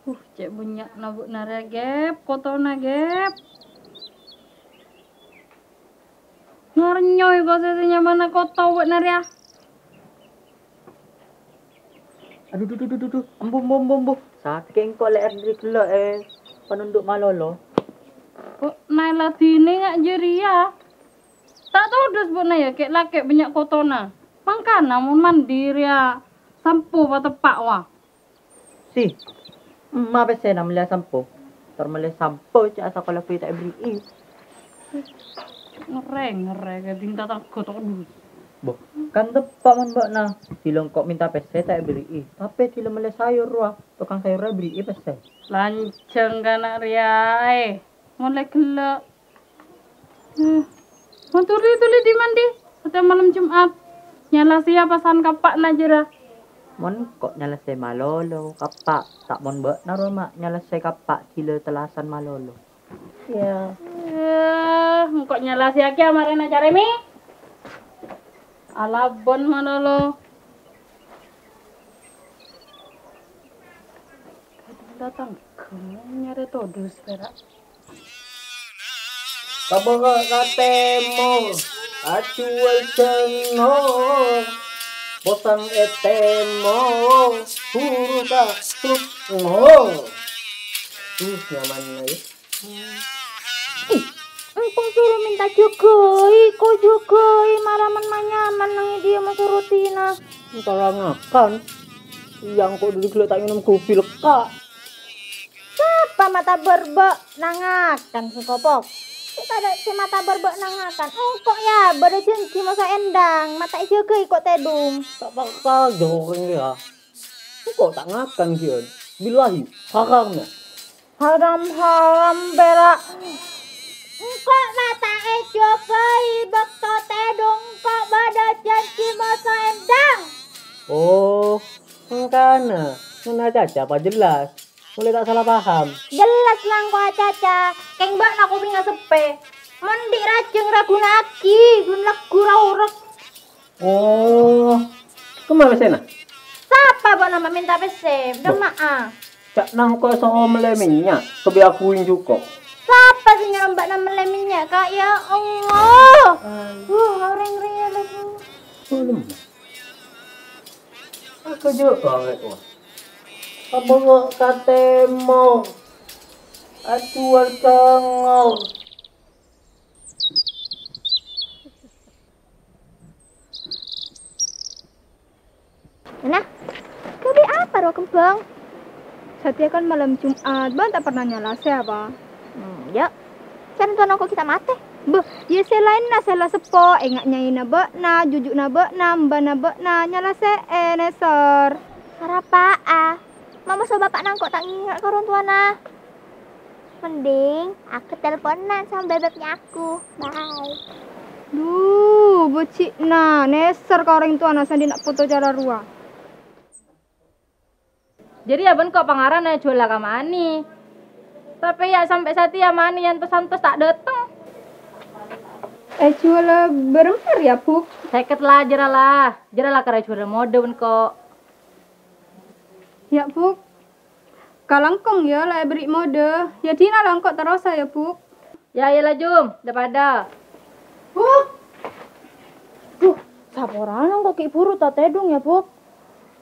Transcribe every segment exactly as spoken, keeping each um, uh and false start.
Uh, cè' bânnya'na bâ'na rèya, Gep, kotona, Gep. Ngarnyoy kosè sè nyamana koto bâ'na rèya. Adu, du, du, du, du, du. Embu, embu, embu, embu. Sakèng ko' lè'èr dâri ghellâ', eh, panondhu' malolo. Kok naè ladhinè nga' jârèya? Ta' todus bâ'na, yâ, kè'-lakè' bânnya' kotona. Mangkana mon mandi rèya sampo pateppa', wa. Si, emma pèssèna mellèya sampo. Tor mellè sampo cè' asakola ghi' ta' èberri'i. Ngerrè-ngerrè ka dinta tangghâ todus. Boh, kan teppa' mon bâ'na. Dhilâ engko' mènta pèssè ta' èberri'i. Tapè dhilâ mellè sayor rowa, tokang sayor rowa èberri'i pèssè. Lanjhâng kana' rèya, eh. Mon la ghellâ'. Eh, mon tuli-tuli dhi-mandhi, satèya malem Jum'at. Nyalasèya pasan kappa'na jârèya. Mon ko' nyalasè malolo kappa', ta' mon bâ'na rowa ma' nyalasè kappa' dhilâ tellasan malolo. Yâ. Eh, engko' nyalasèyaghi amarèna carèmè. Alabân malolo. Kadhung datang, ghemong nyarè todus pèra'. Kabângâ ka tèmor, ajhuwâl jhângor. Posang è tèmor, buru ka sungor. Duh, nyamanna, yâ. Ih, engko' soro mènta jâgâi, ko' jâgâi, mara men manyaman nang è dhiyâ masoro dhina. Entara ngakan. Iyâ, engko' dâri ghellâ' ta' ngènom kopi lekka'. Sapa mata berbek nangakan sè kopok? Sè pada sè mata berbek nangakan. Engko' yâ, bâdâ jhânjhi moso èndang, mata èjâgâi ko' tèdung. Ta' paksa jâ orèng rèya. Engko' ta' ngakan ghiyan. Billahi, haramnya. Haram-haram pèra'. Engko' mata èjâgâi bâkto tèdung engko' bâdâ jhânjhi moso èndang. Oh, mangkana. Nona Caca apa jelas? Mulai ta' sala paham. Jelas la engko' Acaca. Kèng bâ'na kopèngnga seppè. Mon dhi' rajâng ra ghuna'aghi, ghun lagghu ra orèk. Oh, kemma pèssèna? Sapa bâ'na ma' mènta pèssè? Dâ' emma'a. Ca'na engko' soro mellè mènnya', kabbi aghuwing jhuko'. Sapa sè nyoro bâ'na mellè mènnya', Ka'? Ya Allah. Ai. Wuh, orèng rèya lagi. Oh, lemma. Aku jhuko' awet, wah. Abengok ka tèmor. Ajhuwâl jhângor. Nah, ghâbây apa rowa kembhâng? Satèya kan malem Jum'at, bâ'na ta' pernah nyalasè apa? Hmm, yâ. Can tuwan engko' ghi' ta' matè. Bâh, yâ sè laènna sè la seppo, enga' nyaèna bâ'na, juju'na bâ'na, embana bâ'na, nyalasè'è, Nèsor. Arapa'a? Ma' moso bapa'na engko' ta' ngènga' ka orèng towana? Mending aku telponan sama bebeknya aku. Bye. Duh, bâji'na, nèsèr ka orèng towana sè andi' na' poto cara rowa. Jârèya bân ko' pangarana èjhuwâl ka Mani. Tapè yâ sampè' satèya Mani èyantos-antos ta' dâteng. Èjhuwâl bârâmpa rèya, Bu'? Sèket la, jârèya la. Jârèya la kèra èjhuwâl modâ bân ko'. Yâ, Bu'. Ka lèngkong, yâ, la èberri' modâ. Yâ, dinah la engko' terrosa, yâ, Bu'. Yâ, yâ, la, Jum. Dâ-padâ. Bu'! Duh, saporana engko' ghi' buru ta' tèdung, yâ, Bu'.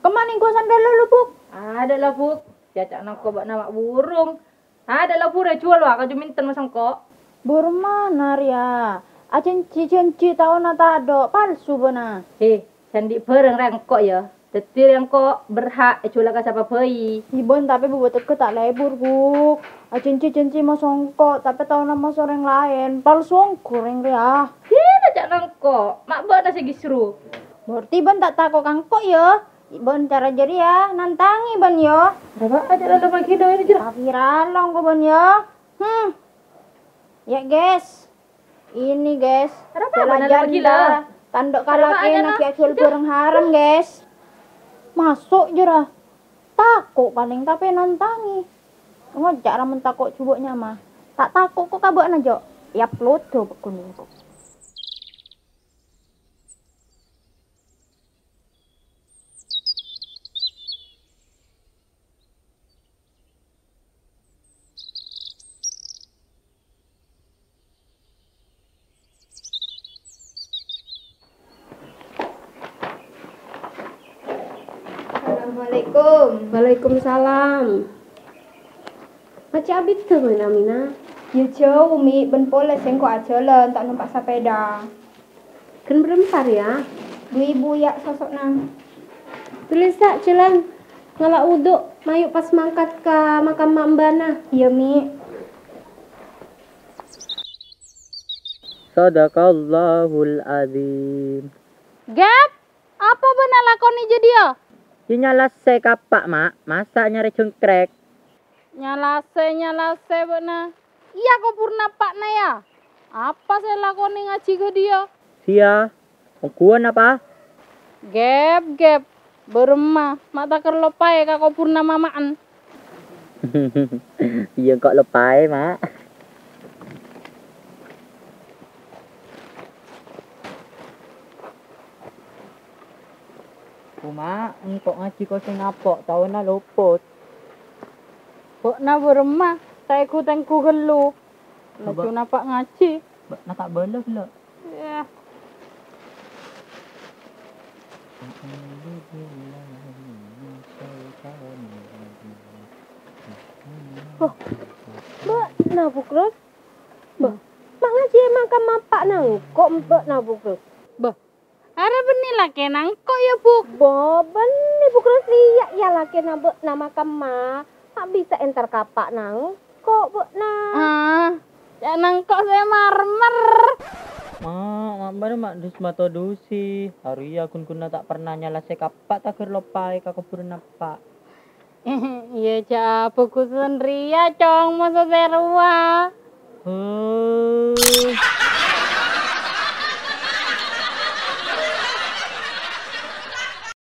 Kemma nèngghu sandal lu, Bu'? Adâ' la, Bu'. Yâ, ca'na engko' bâ'na ma' burung. Adâ' la buru èjhuwâl, wa, kaju mènten ma' sengko'. Buru mana rèya? Ajhânjhi-jhânjhi taonna tadâ', palsu bâ'na. He, sè andi' bhârâng rèya engko', yâ. Dhâddhi rèya engko' berhak èjhuwâlâ ka sapa bhâi. Ibâ'na tapè bâbâtegghâ ta' lebur, Bu'. Ajhânjhi-jhânjhi ma' sengko', tapè taonna ma' orèng laèn. Palsu ongghu orèng rèya. He, la ca'na engko', ma' bâ'na sè ghisru. Berarti bâ'na ta' tako' ka engko', yâ? Bân cara jârèya, nantangè bân, yâ. Coba aja lalu pagi dong ini, Jero. Kafiran lo engko' bân, yâ. Hmm. Ya, guys. Ini, guys. Kenapa bân lalu pagi, janda. Tandhâ' kalakèna ghi' ajhuwâl bhârâng haram, guys. Maso', jârèya. Tako' palèng, tapè nantangè. Ngoca' ra mon tako' jhubâ' nyama. Ta' tako' ko' ka bâ'na, Jo. Ya, plodo, pekun engko'. Assalamualaikum. Waalaikumsalam. Maca abiddhâ bâ'na, Mina? Iyâ, jhâu, Mi, bân polè sèngko' ajhâlân, ta' nompa' sapèda. Ghân bârâmpa rèya? Du èbu, yâ', soso'na. Tulisa, jhâlân. Ngala' wudu, mayu' pas mangkat ka makam ma' embâna. Iyâ, Mi. Shadaqallahul adzim. Gep, apa bâ'na lakonè jâdiyâ? Yâ nyalasè kappa', Ma'. Masa' nyarè jhângkrèk? Nyalasè, nyalasè bâ'na. Iyâ kobhurrâ eppa'na, yâ. Apa sè èlakonè ngajhi ghâdiyâ? Sèya, ongghuwân apa? Gep, gep. Bârâmma, ma' ta' kèra loppaè ka kobhurrâ mama'en. Iyâ, engko' loppaè, Ma'. Coma engko' ngajhi kosèng apo', taona lopot. Bâ'na bârâmma, ta' èghu-tengghu ghâllu. Laju napa' ngajhi? Bâ'na ta' bâlâ ghellâ'. Yah. Wah, bâ'na, Bu Krus? Bâh, ma' ngajhi è makam apa' nangko' bâ'na, Bu Krus? Bâh, arè bânnè lakèna engko', yâ, Bu'? Bâh, bânnè, Bu Krus, iyâ, iyâ, lakèna bâ'na makam ma'. Ma' bisa entar ka apa' nangko' bâ'na. Ah, ca'na engko' sè marmer. Ma', ma' bârâmma, ma' dus matodusi. Arèya ghun-ghunna ta' pernah nyalasè kappa' ta' kèra loppaè ka kobhurrâ apa'. Iyâ, jhâ' bhâghus sanrèya, Cong, moso sè rowa. Huh.